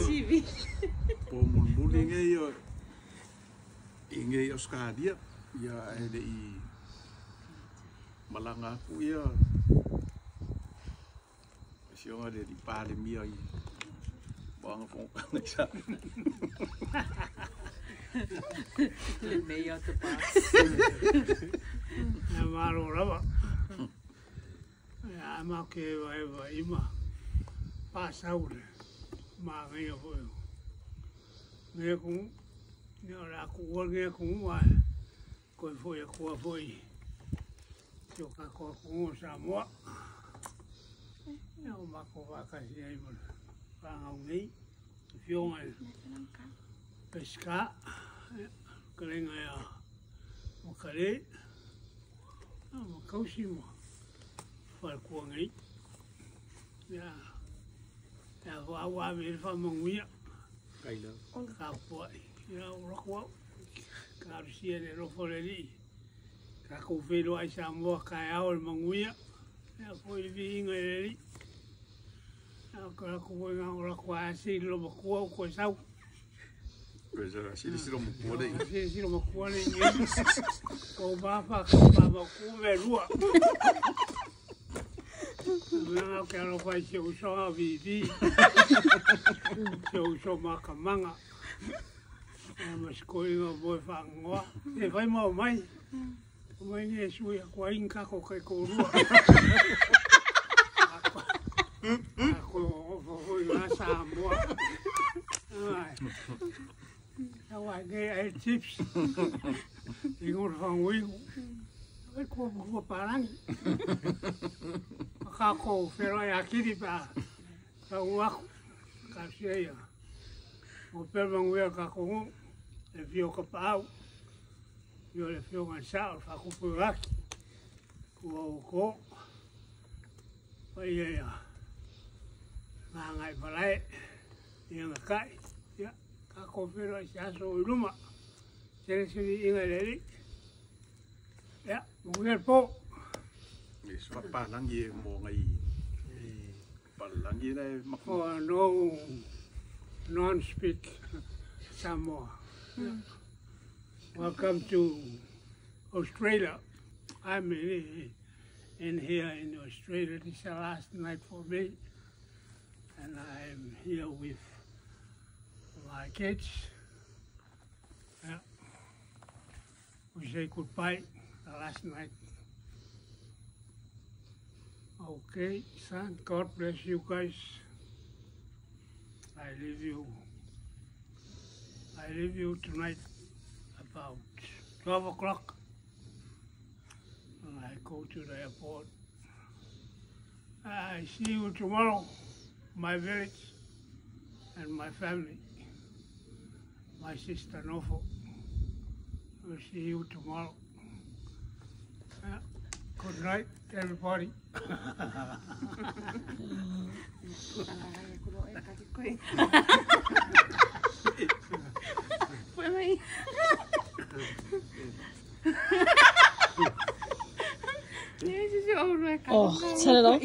TV. Po mulimuli nei o i nei Australia ia ae le i malaga aku ia afioga le alii Palemia i Moaga Fonotaga i Samoa. Le mayor the boss. Ia malo lava. Ia ma ke vaevae ima pasau le manaia foi. Nge ku ia o le a kuua nge atunuu ae toe foi atua foi si o tatou atunuu o Samoa. Ia ua matou faatasi ai ma le fanau nei, afioga i le Peseta, ia, fetalaiga ia Makalē, ia ma tausi ma faletua nei. Ia, ia foi a ua ave i ai le faamanuia. Tapuai, ia ua alu atu au, talosia i le alofa o le Alii, tatou feiloai i Samoa taeao i le manuia, ia foi le viiga i le Alii. Ia ou te alu atu foi na ona ou alu atu lava e asi le loomatua ou toe sau. Silasila matua le Silasila matua le i o mafa ka mautu mea lua. Mea ke alofa i si ou uso a Vivi, si ou uso makamaga. Ia ma si koiga o moe faanoa. E fai ma omai. Omai nei e sui atu ai ni kako taitoalua. Ako nonofo foi na Samoa. Ai. Sau ai nei ai chips. I ngō whanguigu. Ai kua kua parangi. Ma kākou wheroai akiri pa. Ka uaku. Ka sia ia. O pea manuia kākou ngō. E whio ka paau. Whio le whio ngai sao. Whakupu raki. Kua o ko. Pai ia ia. Ngā ngai malae. Ia ngā kai. Ia. Kākou wheroai se aso o i luma. Tele sili inga le li. Ia, manuia le pō. Papalangi e mo ngai palangi le maku. For no non-speak Samoa. Welcome to Australia. I'm in here in Australia. This is the last night for me. And I'm here with my kids. Yeah. We say goodbye the last night. Okay, son, God bless you guys. I leave you. I leave you tonight about 12 o'clock. And I go to the airport. I see you tomorrow, my village and my family. My sister Nofo. We'll see you tomorrow. Yeah. Good night, everybody. Oh, turn it off.